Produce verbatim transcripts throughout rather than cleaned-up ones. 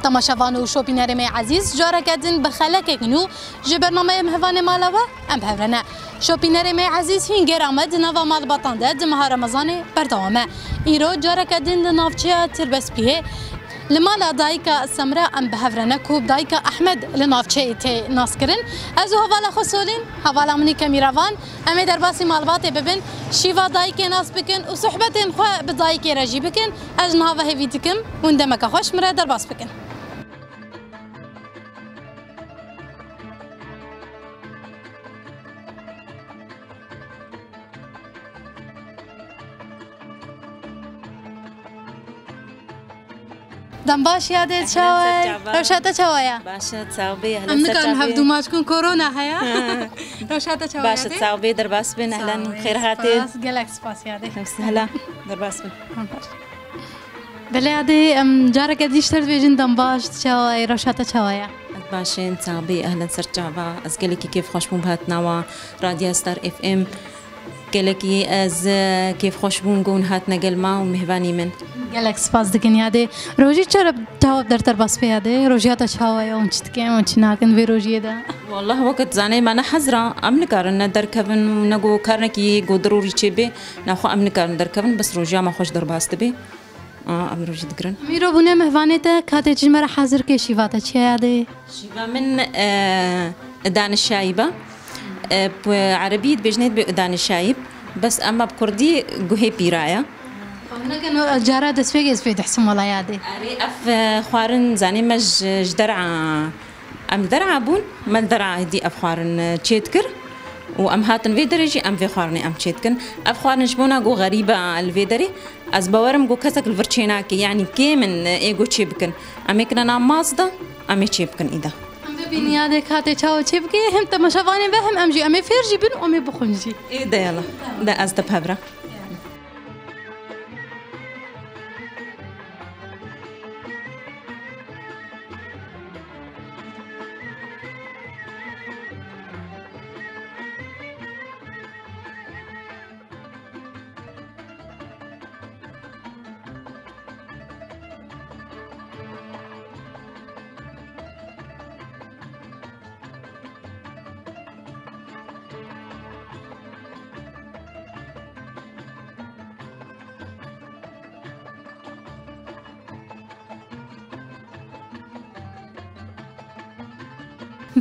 Temaşevan û şopînerê me ezîz, careke din bi xelekek nû ji bernameyê Mihvanê Mala We em bi hev re ne. Şopînerê me ezîz, hîn gera me di nava malbatan de di meha Remezanê berdewam e. Îro careke din di navçeya Tirbespiyê li mala dayika Semra em bi hev re ne ku dayika Ehmed li navçeyê tê naskirin. Ez û hevala xwe Solîn, hevala min î Kemîravan, em ê derbasî malbatê bibin, şîva dayikê nas bikin û sohbetên xwe bi dayikê re jî bikin. Ez niha ve hêvî dikim hûn demeke xweş min re derbas bikin. Dem baş Yadê, çawa ye? Rewşa te çawa ye? Baş e, sağ ol, ehlen. Em nikarin hevdû maç kin, korona heye. Rewşa te çawa ye? Baş e, sağ ol, derbas bin, ehlen, xêr hatî. Spas, gelek spas Yadê. Sehla, derbas bin. Belê Yadê, em careke dî ji te re dibêjin dem baş, tu çawa yî, rewşa te çawa ye? Ez baş im, sağ bî, ehlen ser çava. Ez gelekî kêfxweş bûm bi hatina we Radya Star F M. Gelekî ez, e, kêfxweş bûm ku hûn hatine gel me û mêvanî min. Gelek spas dikin Yadê. Rojî çi re çawa bi der derbas bê Yadê? Rojiya te çawa ye? Hûn çi dikin, hûn çi nakin vê rojiyê de? Wallah weke tu zanê me ne hezra, em nikarin ne derkevin û ne ku karinekî ku dirûrî çêbê, nexwe em nikarin derkevin, bes rojiya me xweş derbas dibe. A, em rojî digirin. Em îro bûne mihvanê te, ka tê çi ji me re hazir ke, şîva te çi ye Yadê? Şîva min, e, danişayî be. E, bi erebî dibêjinê dibê danişayî. Bes ema bi kurdî guhê pîra ye. Xwe neke no, cara destpêkê ez pê dihsim wela Yadê. Erê, ev, e, xwarin zanê me ji, ji der'a Em li der'a bûn, me li der'a hêdî ev xwarin, e, çêdikir û em hatin vê derê jî em vê xwarinê em çêdikin. Ev xwarin ji bona ku xerîb e li vê derê, ez bawerim ku kesek li vir çênake, yanî kêm in, e, ê ku çêbikin. Em ê kine nav mast de, em ê çêbikin îda. Em bibînin Yadê ka tê çawa çêbikê, hem temaşevanên ve hem em jî em ê fêr jî bin û em ê bixwin jî. Ê de yala, de ez te bi hev re.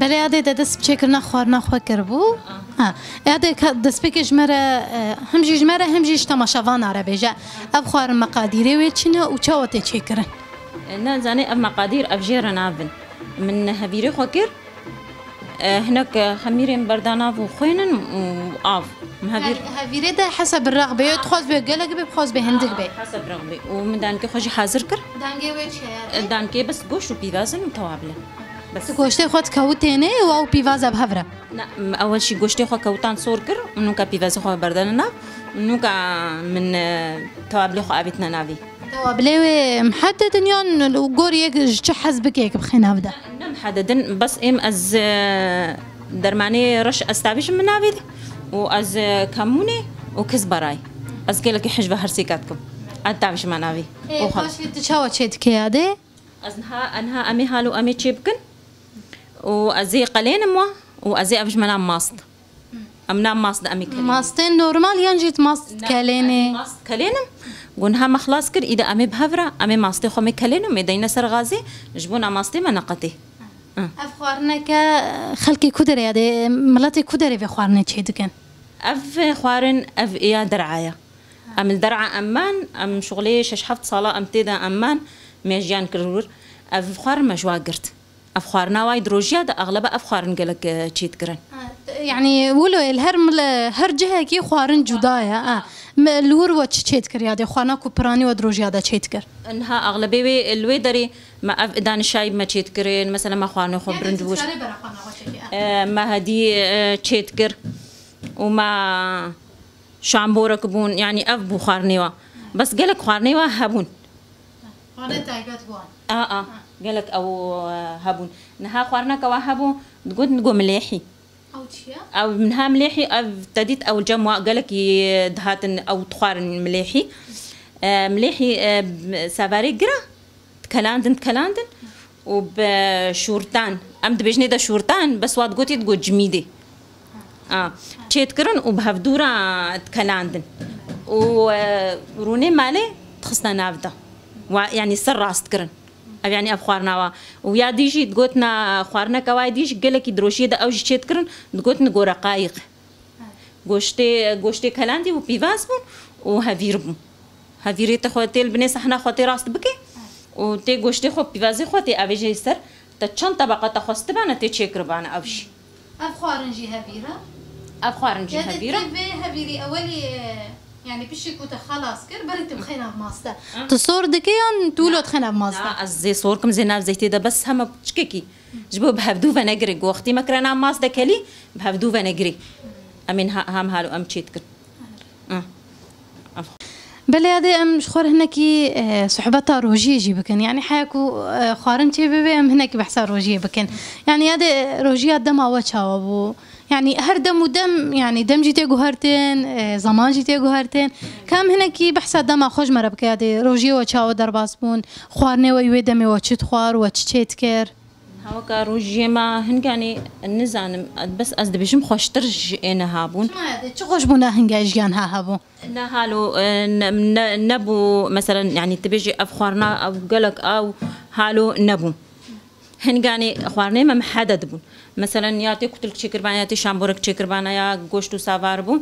Belê Yadê, te dest bi çêkirina xwarina xwe kiribû. Ha. Yadê, ka destpêkê ji me re, e, him jî ji me re, him jî ji temaşevana re bêje. Ev xwarin meqadîrê wê çi ne û çawa tê çêkirin? E, ne, zanê ev meqadîr, ev jê re navin. Min hevîrê xwe kir. E, hinek, e, xemîrên berda nav û xwênin û av. Min hevîr- He-, hevîrê de heseb rex bê, dixwaz bê gelek bê, dixwaz bê hindik bê. Heseb rex bê. Û min dankê xwe jî hazir kir. Dangê wê çi ye? E, dankê bes goşt û pîvaz in û tewabile. Bes. Tu goştê xwe dikewitêne û ew pîvaza bi hev re? Ne, m-, ewel jî goştê xwe kewtan sor kir û nûka pîvazê xwe berdane nav û nûka min, e, tewabilê xwe avêtine navî. Tewabilê wê mihededin yan li gor yek ji çi hez bike yek bixê nav de? Ne mihededin, bes êm ez, e, dermanê reş ez tavîjim min navê de û ez, e, kemûnê û kizbaray. Ez gelekî hej ve her sêka dikim. Ez tavîjim min navê. Ê, û xwe- paşê tu çawa çê dike Yadê? Ez niha, niha em ê halo em ê çê bikin û ez ê qelênim we û ez ê ev ji me re mast. Em na mast de em ê kelênin. Mastên normal yan jî mast kelênê? Ne, ez mast kelênim. Got niha me xilas kir, îde em ê bi hev re, em ê mastê xwe me kelênin, me deyne ser gazê, ji bona mastê me neqetê. Ev xwarineke xelkê ku derê ya dê, miletê ku derê vê xwarinê çê dikin? Ev xwarin, ev êya der'a ye. Em li der'a em man, em şuxulê şeş heft sala em tê de em man, me jiyan kir wir. Ev xwarin me ji wa girt. Ev xwarina wayî di rojiya de exleba ev xwarin gelek, e, çê dikirin. Ha, yanî wilo ye, li her mil-, her cihekî xwarin cuda ye. Ha. Me li wir we çi çê dikir ya dê xwarina ku piranî we di rojiya de çê dikir? Niha exlebê wê li wê derê me ev danişayî me çê dikirin. Mesela me xwarinê xwe birind wir. E, me hedî, e, çê dikir û me şamborek bûn, yanî ev bû xwarinê wa. Bes gelek xwarinê wa hebûn. Xwarinê taybet bû. A, a, gelek ew, e, hebûn. Niha xwarineke wa hebû, digotin digo milêhî. Ew çi ye? Ew niha milêhî, ev te dît ew cem wa gelekî dihatin ew dixwarin milêhî. E, milêhî, e, sevarê gira, dikelandin, dikelandin. û bi şûrtan, em dibêjinê de şûrtan, bes wa digotî digot cimîdê. A, çêdikirin û bi hevdû re dikelandin. Û, e, rûnê malê dixistine nav de. Wa, yanî ser rast kirin. Ev, yanî ev xwarina wa. Û ya dî jî digotina xwarineke wa yê dî jî gelekî di rojiyê de ew jî çêdikirin, digotin gore qayîq. Goştê, goştê kelandî bû, pîvaz bûn û hevîr bûn. Hevîrê te xwe tê li binê sehna xwe tê rast bike û tê goştê xwe, pîvazê xwe tê avêjê ser, te çend tebeqa te xwestibane tê çêkiribane ev jî. Ev xwarin jî hevîr e? Ev xwarin jî hevîr e. Ya de tê vê hevîrî ewelî, e, yanî piştî ku te xelas kir, berê tu bixê nav mast de. Tu sor dikê yan tu wilo dixê nav mast de? Na, ez zê sor kim, zê nav zeytê de, bes hema piçkekî. Ji bo bi hevdû venegirê. Wextî me kire nav mast de kelî, bi hevdû venegirê. Em ên ha-, ham halo em çêdikin. Ah. Belê, ya dê em ji xwe re hinekî, e, sohbeta rojiyê jî bikin. Yanî heya ku, e, xwarin çê bibe, em hinekî behsa rojiyê bikin. Yanî ya dê rojiya dema we çawa bû? Yanî her dem û dem, yanî dem jî tê guhertin, e, zeman jî tê guhertin. Ka em hinekî behsa dema xwe ji me re bike, ya dê rojiyê we çawa derbas bûn? Xwarinê we wê demê we çi dixwar, we çi çê dikir? Ha, weka rojiyê me hinganê nizanim, bes ez dibêjim xweştir ji ê niha bûn. Çima ya dê? Çi xweş bûna hinga jiyan ha hebû? Ne halo, e, ne, ne, nebû, meselen, yanî tu bêjî ev xwarina, ew gelek ew halo nebû. Hinganê xwarinê me miheded bûn. Meselen, ya tê kutilk çêkiribana, ya tê şamborek çêkiribana, ya goşt û savar bû.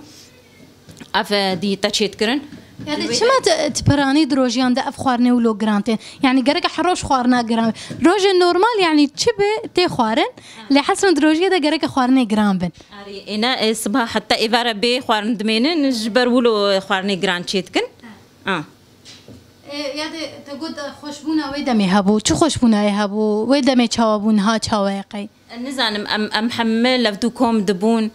Ev, e, dî te çêdikirin. Ya dê çima ti, ti piranî di rojiyan de ev xwarinê wilo giran tên? Yanî gereke her roj xwarina giran be. Rojên normal, yanî çi be tê xwarin, lê hesran di rojiyê de gereke xwarinê giran bin. Arê, êne, e, siba heta êvara bê xwarin dimênin, ji ber wilo xwarinê giran çêdikin. Ha. A. E, ya dê te got, e, xweşbûna wê demê hebû. Çi xweşbûna wê hebû? Wê demê çawa bû, niha çawa ye qey? Nizanim, em, em hemî levdû kom dibûn,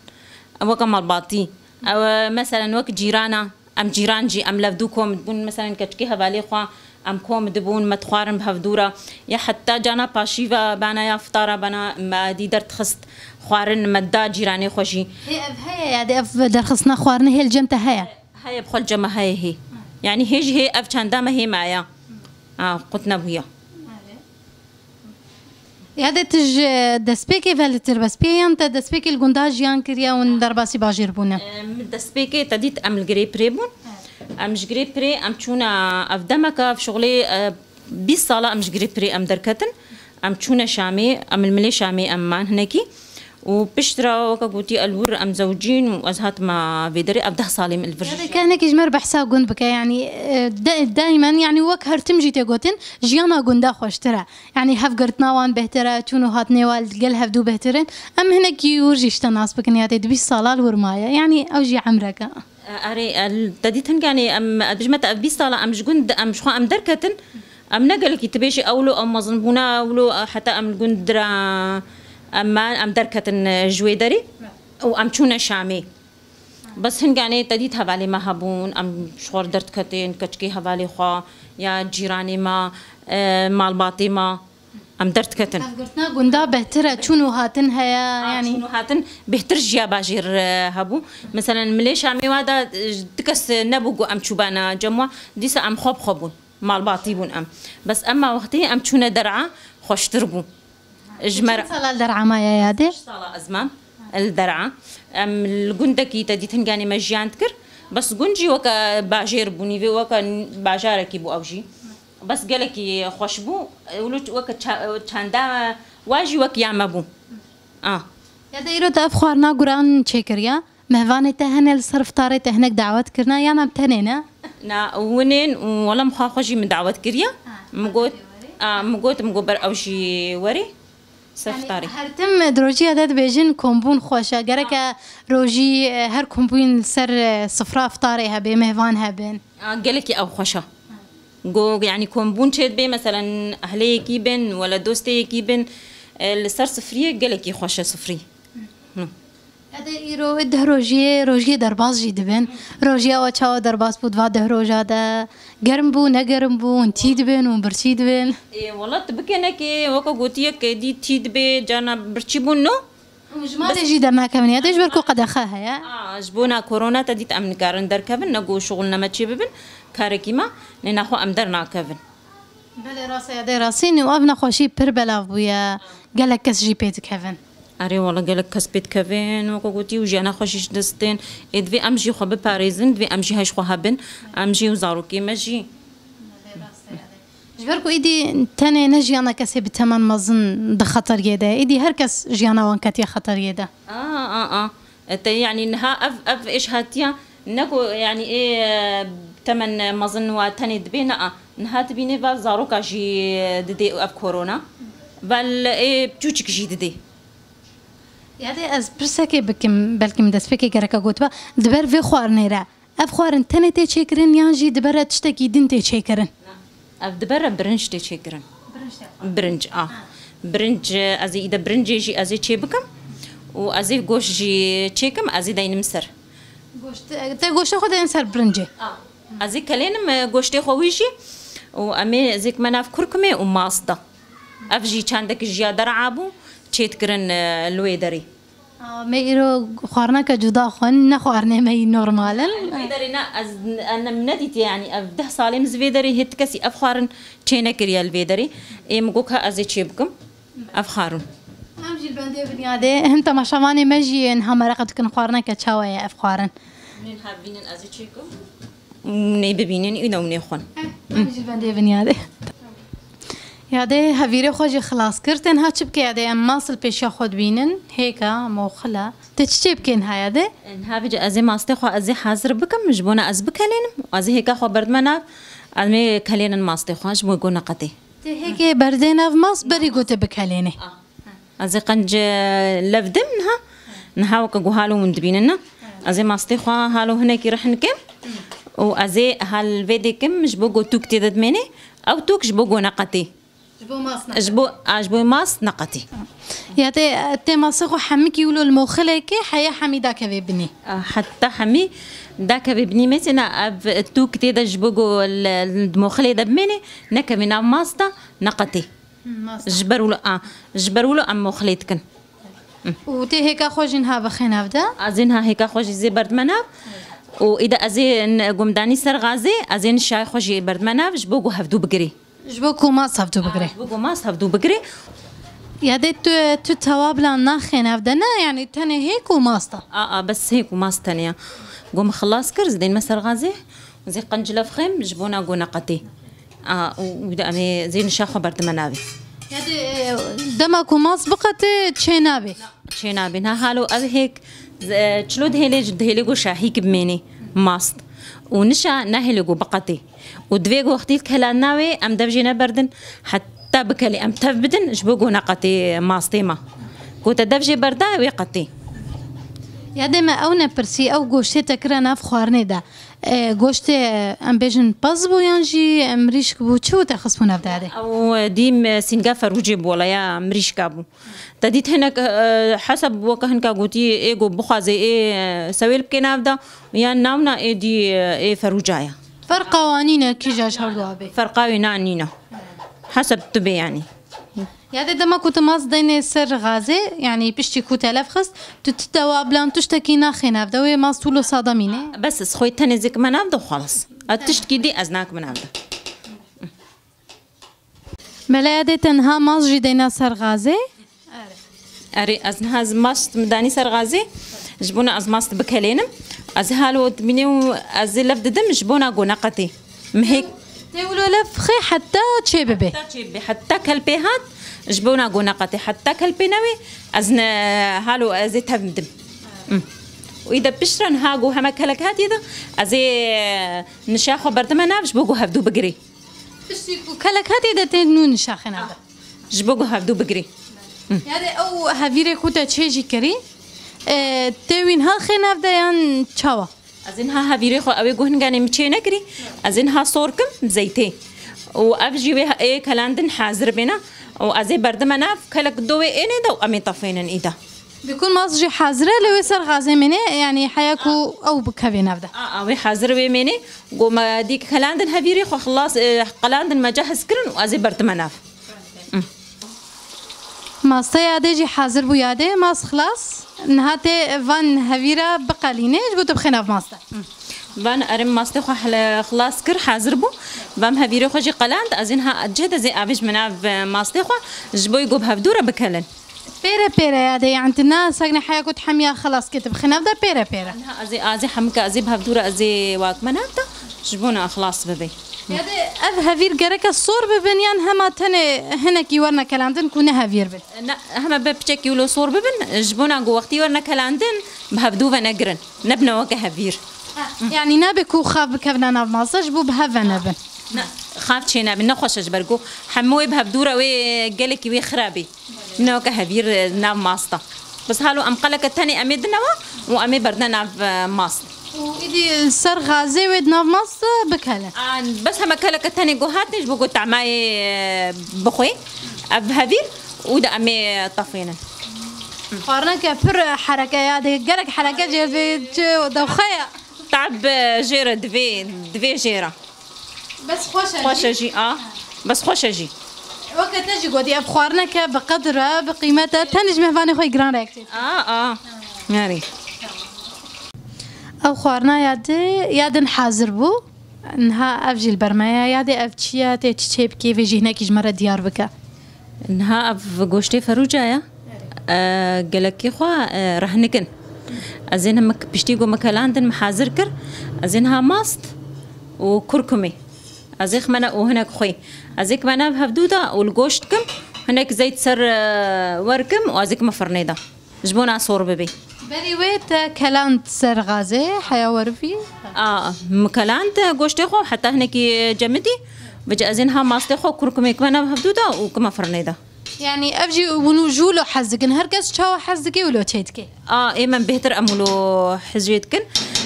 weke malbatî. Ew, e, meselen, wek cîrana, em cîran jî, em levdû kom dibûn, meselen, keçikê hevalê xwe, em kom dibûn, me dixwarin bi hevdû re. Ya heta cana paşî ve bana ya fitara bana, me dî derdixist xwarin, me da cîranê xwe jî. Hê ev heye, ya dê ev derxistina xwarinê hê li cem te heye? Heye, bi xwe li cem me heye hê. Yanî hê jî hê ev çanda me hê maye. A, qut nebûye. Ya dê tu ji destpêkê ve li Tirbespiyê yan te destpêkê li gunda jiyan kiriye û derbasî bajêr bûne? Em destpêkê te dît em li girê pirê bûn. Em ji girê pirê em çûne ev demeke, ev şixulê, e, bîst sala em ji girê pirê em derketin. Em çûne Şamê, em li milê Şamê em man hinekî. Û piştre weke gotî el wir em zewcîn û ez hatime vê derê, ev deh salê min li vir. Ya dê ke hinekî ji me re behsa gund bike, yanî, e, de-, daimen, yanî wek her tim jî tê gotin, jiyana gunda xweştir e. Yanî hevgirtina wan bêhtir e, çûn û hatinê wan li gel hevdû bêhtir in. Em hinekî wir jî ji te nas bikin, ya dê di bîst sala li wir maye. Yanî ew jî emrek e. Erê, el-, te dît hinganê em, ez dibêjime te ev bîst sala em ji gund, em ji xwe em derketin. Em ne gelekî tu bêjî ewlo em mezin bûne, ewlo, e, heta em li gund dira, em me, em derketin, e, ji wê derê û em çûne Şamê. Bes hinganê te dît hevalê me hebûn, em ji xwe re derdiketin, keçikê hevalê xwe, ya cîranê me, e, malbatê me, em derdiketin. Hevgirtina gunda bêhtir e, çûn û hatin heye, yanî. Çûn û hatin bêhtir ji ya bajêr, e, hebû. Meselen, milê Şamê wa da, e, ti kes nebû ku em çûbana cem wa, dîsa em xwe bi xwe bûn. Malbatî bûn em. Bes ema wextê em çûne der'a xweştir bû. Ji me re. Çend sala li der'a maye ya dê? Şeş sala ez mam li der'a. Em li gundekî te dît hinganê me jiyan dikir. Bes gund jî weke bajêr bû, nîvê weke bajarekî bû ew jî. Bes gelekî xweş bû. Wilo weke ça-, çanda wa jî wek ya me bû. A. Ya dê îro te ev xwarina guran çêkiriye? Mehvanê te hene li ser iftarê te hinek dawet kirine yan em tenê ne? Na, winên û wela min xwe xwe jî min dawet kiriye. Ha, min got, a, min got, min got ber ew jî werê ser iftarê. Yanî her tim di rojiya de dibêjin kombûn xweş e. Gereke rojî, e, her kombûn li ser, e, sifra iftarê hebe, mehvan hebin. A, gelekî ew xweş e. Go, yanî kombûn çêdibe, meselen ehlê yekî bin, wela dostê yekî bin, e, li ser sifriyê gelekî xweş e sifrî. Hı. Ede îro deh rojiyê, rojiyê derbas jî dibin. Rojiya we çawa derbas bû di va deh roja de? Germ bû, ne germ bû, hûn tî dibin, hûn birçî dibin? Ê, wela tu bikênekê, weke gotiye, kedî tî dibe, carna birçî bûn, no? Û ji malê jî dernakevin, ya dê ji ber ku qedexe heye? A, ji bona korona te dît em nikarin derkevin, ne ku şixul ne me çê bibin, karekî me, lê naxwe em dernakevin. Belê, rast e, yadê rastîn û ev nexweşî pir belav bûye. Gelek kes jî pê dikevin. Erê wala, gelek kes pê dikevin, weke gotî, û jiyana xwe jî ji dest tên. Ê divê em jî xwe biparêzin, divê em jî hej xwe hebin, em jî û zarokê me jî. Ji ber ku êdî tenê ne jiyana kesê bi temen mezin di xeteriyê de, êdî her kes jiyana wan ketiye xeteriyê de. A, a, a. E, te, yanî niha ev, ev êş hatiya, ne ku, yanî, ê, e, temen mezin wa tenê dibê, ne a. Niha dibînê va zaroka jî didê ev korona. Vel ê çûçik jî didê. Yadê ez pirsekê bikim, belkî min destpêkê gereka gotiba, li ber vê xwarinê re, ev xwarin tenê tê çêkirin yan jî dibere tiştekî din tê çêkirin? Ev dibere birinc tê çêkirin. Birinc tê xwarin. Birinc, a. Ha. Birinc, ez ê îde birincê jî ez ê çê bikim û ez ê goşt jî çêkim, ez ê deynim ser. Goşt, te goştê xwe deynin ser birincê? A. Ez ê kelênim, e, goştê xwe wî jî û em ê zêk me nav kurkumê û mast da. Ev jî çendek jiya derabû, çê dikirin, e, li wê derê. A, me îro xwarineke cuda xwin, ne xwarinê me yî normal in. Vê derê ne, ez, ez ne, min nedîtiye, yanî ev deh salê min ji vê derê hê ti kesî ev xwarin çê nekiriye li vê derê. Ê min got ka ez ê çê bikim ev xwarin. Em jî li bendê biniyadê, hin temaşevanê me jî niha mereq dikin xwarineke çawa ye ev xwarin. Nê niha bibînin ez ê çê bikim. Nê bibînin, îna û nê xwin. Em jî li bendê biniyadê. Yadê hevîrê xwe jî xilas kir. Te niha çi bike yadê? Em mast li pêşiya xwe dibînin. Hêka, moxila. Te çi çê bikên ha yadê? Niha bice ez ê mastê xwe ez ê hazir bikim, ji bona ez bikelênim. Ez ê hêka xwe berdime nav, em ê kelênin mastê xwe, ji bo ku neqetê. Te hêkê berdê nav mast, berî ku te bikelênê. A. Ez ê qenc, e, lev dim niha. Niha weke ku halo hûn dibînin na. Ez ê mastê xwe halo hinekî rih nikim. Û ez ê hal vê dê kim ji bo ku tûk tê de dimênê. Ew tûk ji bo ku neqetê. Ji bo mast neqetê. Ji bo, a, ji bo mast neqetê. Ya te, te mastê xwe hemikî wilo li moxilekê, heya hemî dakevê binê. A, heta hemî dakevê binî, mesela ev tûk tê de ji bo ku li, li moxilê de bimênê, nekevê nav masta, neqetê. Mast. Ji ber wilo, a, ji ber wilo em moxilê dikin. Û tê hêka xwe jî niha bixê nav de? Ez ê niha hêka xwe jî zê berdime nav. Û îde ez ê n-, gomdanî ser gazê, ez ê nişayê xwe jî berdime nav, ji bo ku hevdû bigirê. Ji bo ku mast hevdû bigirê. Ji bo ku mast hevdû bigirê. Ya dê tu, tu tewablan naxê nav de ne, yanî tenê hêk û mast e? A, a, bes hêk û mast tenê ya. Ku min xilas kir, zidên me ser gazê, zê qenc lev xêm, ji bona ku neqetê. A, û, û de em ê zê nişa xwe berdime navê. Ya dê, e, dema ku mast biqetê çê nabê. Çê nabê. Ha, halo ev hêk, e, çilo dihêlê, dihêlê ku şahîk bimênê mast. Û nişa nehêlê ku biqetê. Û divê ku wextî kelan navê, em dev jê neberdin. Heta bikelê em tev bidin, ji bo ku neqetê mastê me. Ku te dev jê berda, wê qetê. Ya dê me ew nepirsî, ew goştê te kira nav xwarinê de. E, goştê, em bêjin pez bû yan jî, e, mirîşk bû, çi bû te xist bû nav de yadê? Ew, e, dîm, e, sînga ferûcê bû, wala ya mirîşka bû. Te dît hinek, e, hesab weke hinka gotî, ê ku bixwazê ê, e, sewêl bikê nav de, yan navna ê dî, e, ê ferûca ye. Ferqa wan nîne, kîja ji herdu abê? Ferqa wê na nîne. Hesab tu bê yanî. Ya dê dema ku tu mast deynê ser gazê, yanî piştî ku te lev xist, tu, tu tewablan tiştekî naxê nav de, wê mast wilo sada mîne? Bes, ez xwê tenê zikime nav de xwelas. Ez tiştkî dî ez nakime nav de. Belê, ya dê te niha mast jî deyna ser gazê? Erê, ez niha ez mast min danî ser gazê, ji bona ez mast bikelênim. Ez halo dimînê û ez ê lev didim ji bona ku neqetê. Mihêk. Tê wilo lev xê heta çê bibe. Heta çê bibe, heta kelpê hat, ji bona ku neqetê. Heta kelpê newê, ez ne halo ez ê tev dim. Hm. Û îde piştre niha ku heme kelek hatiye de, ez ê nişa xwe berdime nav ji bo ku hevdû bigirê. Piştî ku kelek hatî de tê nû nişaxê nav de. Ji bo ku hevdû bigirî. Ya dê ew hevîrê ku te çê jî kirî, e, tê wî niha xê nav de yan çawa? Ez ê niha hevîrê xwe ew ê ku hinganê min çê nekirî, ez ê niha sor kim bi zeytê. Û ev jî wê ê kelandin hazir bêne. Û ez ê berdime nav kelek do wê ênê de û em ê tefênin îda. Bikun mast jî hazir e, lê wê ser gazê mîne, yanî heya ku ew bikevê nav de. A, a, wê hazir wê mîne. Go me dî kelandin hevîrê xwe xilas, e, qelandin me cehiz kirin û ez ê berdime nav. Masta yadê jî hazir bû yadê, mast xilas. Niha tê van hevîra biqelîne, ji bo tu bixê nav masta. Van erê mastê xwe hele xilas kir, hazir bû. Vam hevîrê xwe jî qeland, ez ê niha cih de zê avê ji min av mastê xwe, ji bo ku bi hevdû re bikelin. Pêre pêre ya de, yani tu ne sekne heya ku tu hemiya xilas kê tu bixî nav de pêre pêre. Niha ez ê, ez ê hemike, ez ê bi hevdû re ez ê wak me nav de, ji bo ne xilas bibe. Ya de ev hevîr gereke sor bibin yan hema tenê hinekî werne kelandin ku ne hevîr bin? Ne, heme be piçekî wilo sor bibin, ji bona ku wextî werne kelandin, bi hevdû ve negirin. Nebine weke hevîr. Ha, yani nabe ku xav bikevine nav masa ji bo bi hev ve nebin. Ne, xav çê nebin, ne xweş e ji ber ku hemû wê bi hevdû re wê gelekî wê xirabî. Bine weke hevîr, e, nav masta. Bes halo em qeleke tenê em ê dinewa û em ê berdine nav, e, mast. Û îdî ser xazê wê di nav mast bikelin. An, bes heme keleke tenê ku hatin ji bo ku tamayê, e, bixwê. Ev hevîr û de em ê tefênin. Xwarineke pir hereke ya de, gerek hereke jê bê, çi dewxe ya. Tab, e, jê re divê, divê jê re. Bes xweş e Xweş e jî. jî, a. Bes xweş e jî. Weke te jî gotî, ev xwarineke bi qedir e, bi qîmet e, tenê ji mêvanê xwe giran re yek çêdike. A, a. Yarî. Ev xwarina ya di, ya din hazir bû. Niha ev jî li ber me ye. Ya dê ev çi ye, tê çi çê bikê, vê jî hinekî ji me re diyar bike. Niha ev goştê ferûca ye. E, gelekî xwe, e, rehnik in. Ez ê him piştî ku me kelandin, me hazir kir. Ez ê niha mast û kurkumê. Ez ê xmene û hinek xwê. Ez ê kime nav hevdû de û li goşt kim, hinek zeyt ser, e, wer kim û ez ê kime firnê de. Ji bo na sor bibê. Berî wê te keland ser gazê, heya werivî? A, min keland goştê xwe, heta hinekî cemidî. Vêca ez ê niha mastê xwe kurkumê kime nav hevdû de û kime firnê de. Yani ev jî hûn ji wilo hez dikin? Her kes çawa hez dike wilo çê dike? A, ê me bêhtir em wilo hez jê dikin.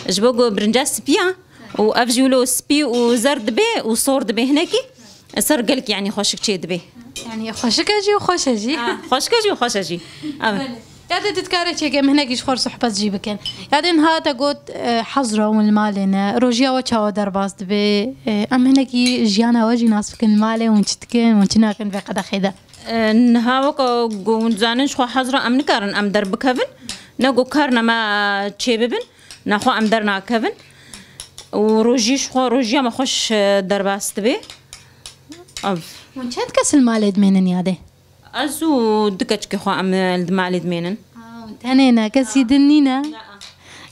Ji bo ku birinca spî ya û ev jî wilo spî û zer dibe û sor dibe hinekî. Ser gelek, yani, xweşik çê dibe. Yani, xweşik e jî û xweş e jî. Ha, xweşik e jî û xweş e jî. Evet. Belê. Ya de tu dikare çêke em hinekî ji xwe re sohbet jî bikin. Ya de niha te got, e, hezra hûn li malê ne. Rojiya we çawa derbas dibe? E, em hinekî jiyana we jî nas bikin li malê, hûn çi dikin, hûn çi nakin vê qedexê de? E, niha weke ku hûn dizanin ji xwe hezra em nikarin em derbikevin. Ne ku karna me çê bibin, nexwe em dernakevin. Û rojî ji xwe, rojiya me xweş, e, derbas dibe. Ev. Hûn çend kes li malê dimênin yadê? Ez û du keçikê xwe em, e, li malê dimênin. Ha, hûn tenê ne, kesî din nîne? Na.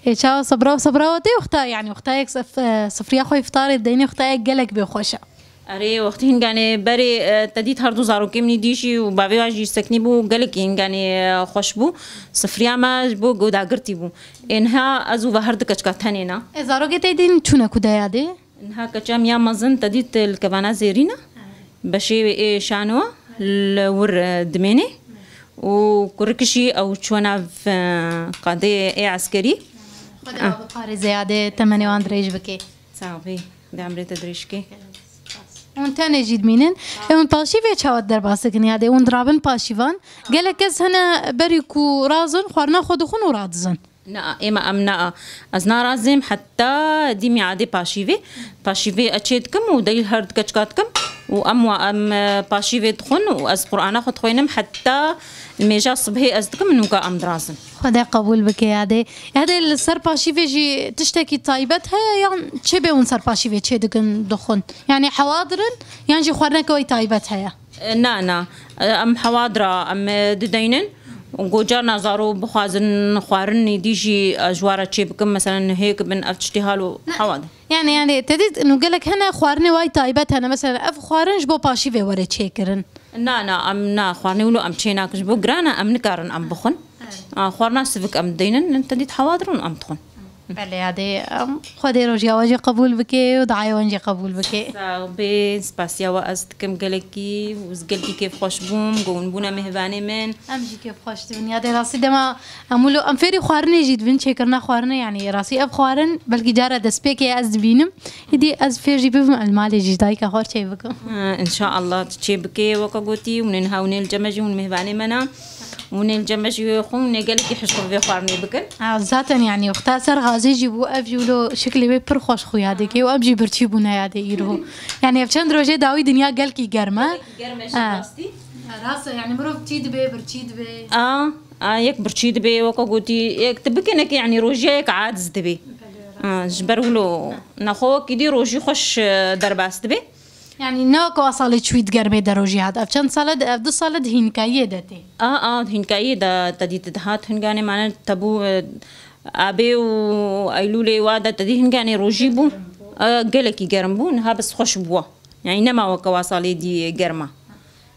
Ê, çawa sebra û sebra we tê wexta, yani wexta yek sef-, e, sifriya xwe îftarê deynê wexta yek gelek bê xweş e. Erê, wextî hîn ganê berê, e, te dît her du zarokê min îdî jî û bavê wa jî seknî bû, gelekî hîn ganê, e, xweş bû. Sifriya me ji bo godagirtî bû. Ê niha ez û ve her du keçika tenê ne. Ê, zarokê te dîn çûne ku de yadê? Niha keça min ya mezin te dît li kevana zêrî ne. Beşê wê ê şano li wir, e, dimênê. Û kurik jî ew çûna v-, qadê ê eskerî. Xwedê Ah. we biparêze yadê temenê wan dirêj bike. Sax bî. Dê emrê te dirêj ke. Hûn tenê jî dimînin. Ê, hûn paşîvê çawa derbas dikin yadê? Hûn dirabin paşîvan. Gelek kes hene berî ku razin, xwarina xwe dixwin û radizin. Na, ê me em na. Ez narazim heta dî mîadê paşîvê. Paşîvê ez çê dikim û deyî her du keçika dikim. Û em wa em, e, paşîvê dixwin û ez Qur'ana xwe dixwînim heta mêja sibhê ez dikim, nûka em dirazin. Xwedê qebûl bike yadê. Yadê li ser paşîvê jî tiştekî taybet heye yan çê bê hûn ser paşîvê çê dikin dixwin? Yani hewa dirin yan jî xwarineke wê taybet heye? E, na, na. E, em hewa dira, em, e, dideynin. Go carna zaro bixwazin xwarin êdî jî, e, ji wa re çê bikim, meselen hêk bin ev tiştê halo Na. hewa de. Yani, yani, te dît, nû gelek hene xwarinê wayî taybet hene. Mesela ev xwarin ji bo paşîvê were çêkirin. Na, na, em na, xwarinê wilo em çê nakin. Ji bo giran e, em nikarin em bixwin. Evet. A, xwarina sivik em dideynin, te dît hewa dirin em dixwin. Belê, yadê, em, Xwedê rojiya we jî qebûl bike û duayê wan jî qebûl bike. Sax bê, spasiya we ez dikim gelekî û ez gelekî kêfxweş bûm, ku hûn bûne mêvanê min. Em jî kêfxweş dibin. Yadê rastî dema em wilo, em fêrî xwarinê jî dibin, çêkirina xwarinê, yanî rastî ev xwarin belkî cara destpêkê ye ez dibînim. Îdî ez fêr jî bibim, ez li malê jî ji dayika xwe re çê bikim. Ha, înşaallah tu çê bikê, weke gotî, hûn ê niha hûn ê li cem me jî hûn mêvanê me ne. Hûn ê li cem me jî xwe, hûn ê gelekî hişk bi vê xwarinê bikin. Ha, zaten yanî wexta ser gazê jî bû, ev jî wilo şiklê wê pir xweş xuya dike û ev jî birçî bûne yadê îro. Yanî ev çend rojê dawî dinya gelkî germ e. Germ e jî Ha. rastî. Ha, rast e, yanî mirov tî dibe, birçî dibe. A, a, yek birçî dibe, weke gotî, yek tu bikinekî, yanî rojiya yek aciz dibe. Ha, ji ber wilo nexwe wekî dî rojî xweş, e, derbas dibe. Yani ne wek wa salê çûyî di germê de rojî hat. Ev çend sale de, ev du sale di hînkayiyê de tê. A, a, hînkayiyê de te dî dihat hinganê mane tebû, e, abê û eylûlê wa de te dî hinganê rojî bû. E, gelekî germ bû. Niha bes xweş bûwa. Yani nema weke wa salê dî germa.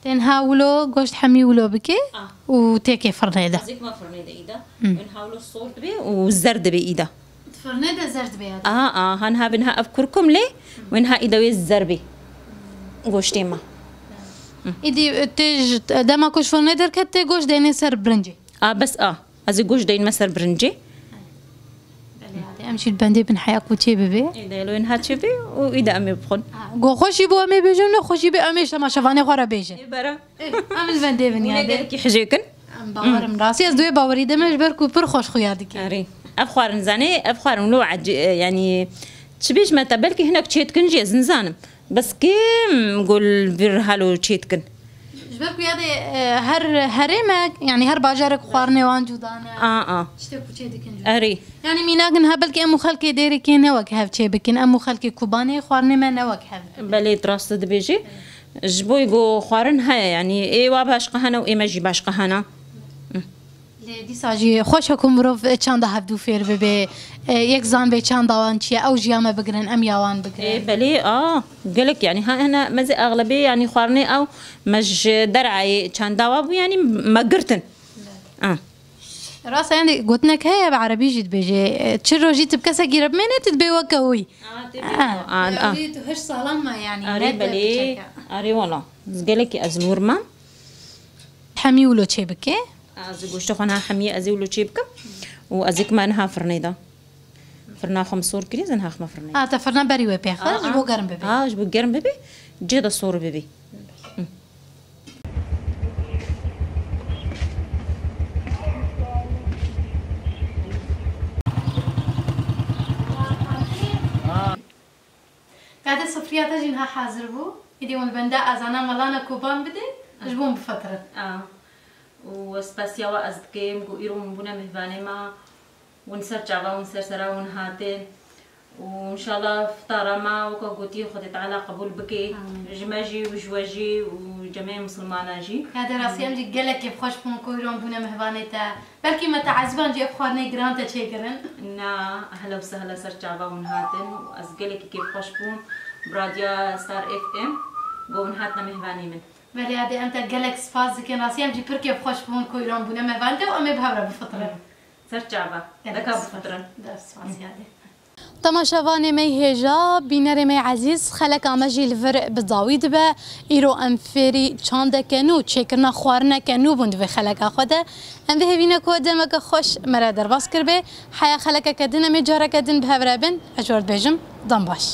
Tenha wilo goşt hemî wilo bike Ah. û têkê firnê de. Ezîk me firnê de îda. Hı. Tenha wilo sor dibe û zer dibe îda. Firnê de zer dibe ya. Aha, aha, han ha bin ha ev kurkum lê, wen ha îda wê zer bê. Goştê me. Îdî tê ji dema ku ji firnê derket tê goşt dênê ser birincê. A, bes a. Ez ê goşt deyinme ser birincê. Belê, hadi, em jî li bendê bin heya ku çê bibe. Ê, de lo ha çê bê û îda em ê bixwin. Ha, go xweşî bû em ê bêjin, ne xweşî bê em ê ji temaşevanê xwe re bêjin. Ê, bera. Ê, em li bendê bin Hûn ê ya de. Gelekî hijêkin. Em bawerim rastî, ez duê bawerî dime ji ber ku pir xweş xuya dike. Erê. Ev xwarin zanê, ev xwarin lo ecî, e, yanî çi bêjme te, belkî hinek çê dikin jî ez nizanim. Bes kêm gul vir halo çê dikin. Ji ber ku ya dê, e, her herêmek, yanî her bajarek xwarinê wan cuda ne. A, a. Tiştê ku çê dikin cuda. Erê. Yanî mînak in ha belkî em û xelkê Dêrikê ne wek hev çê bikin, em û xelkê Kubanê xwarinê me ne wek hev. Belê, tu rast dibêjî. Ji bo ku xwarin heye, yanî ê wa başqa hene û ê me jî başqa hene. Lê dîsa jî xweş e ku mirov çanda hevdû fêr bibe, e, yek zanbê çanda wan çi ye, ew jî ya me bigirin, em ya wan bigirin. Ê, belê, a, gelek, yanî, ha, hene, me zê axlebê, yanî, xwarinê ew me ji derayê çanda wa bû, yanî, me girtin. A. Rast e, yanî, gotinek heye, bi erebî jî dibêje, e, çi rojî tu bi kesekî re bimêne, tu dibê weke wî. A, tê A, bî, a, a. Yanî, tu heşt salan me, yanî, Arê, ne te belê, biçek e. Arê, wala. Ez gelekî ez li wir me. Hemî wilo çê bike. Ez ê goştê xwe niha hemiyê ez ê wilo çê bikim û ez ê kime niha firnê de. Firna xwe min sor kirî, ez ê niha xime firnê. Ha, te firna berî wê pê xist, Aa, ji bo aa. germ bibe. Ha, ji bo germ bibe, cê de sor bibe. Kade sifriya te jî niha hazir bû. Îdî hûn li benda ezana melana koban bidin, ji bo hûn bifitirin. A. Û spasiya we ez dikim ku îro hûn bûne mihvanê me, hûn ser çava hûn ser sera hûn hatin. Û înşallah fitara me weke gotî Xwedê Teala qebûl bike. Amîn. Ji me jî û ji we jî û cemê misilmana jî. Ya de rastî em jî gelek kêfxweş bûn ku îro hûn bûne mihvanê te. Belkî me teezîban jî ev xwarinê giran te çêkirin. Na, ehla û sehla ser çava hûn hatin û ez gelekî kêfxweş bûm bi Radya Star F M ku hûn hatine mêvanê min. Belê, yadê em te gelek spas dikin. Rastî em jî pir kêfxweş bûn ku îro hûn bûne mêvanê te û em ê bi hev re bifitirin. Ser çava. Gelek Deka spas. bifitirin. Gelek spas yadê. Temaşevanê me hêja, bînerê me ezîz, xeleka me jî li vir bi dawî dibe. Îro em fêrî çandeke nû, çêkirina xwarineke nû bûn di vê xeleka xwe de. Em vê hêvî ne ku demeke xweş me re derbas kiribe. Heya xelekeke din em ê careke din bi hev re bin. Ez ji we re dibêjim, dem baş.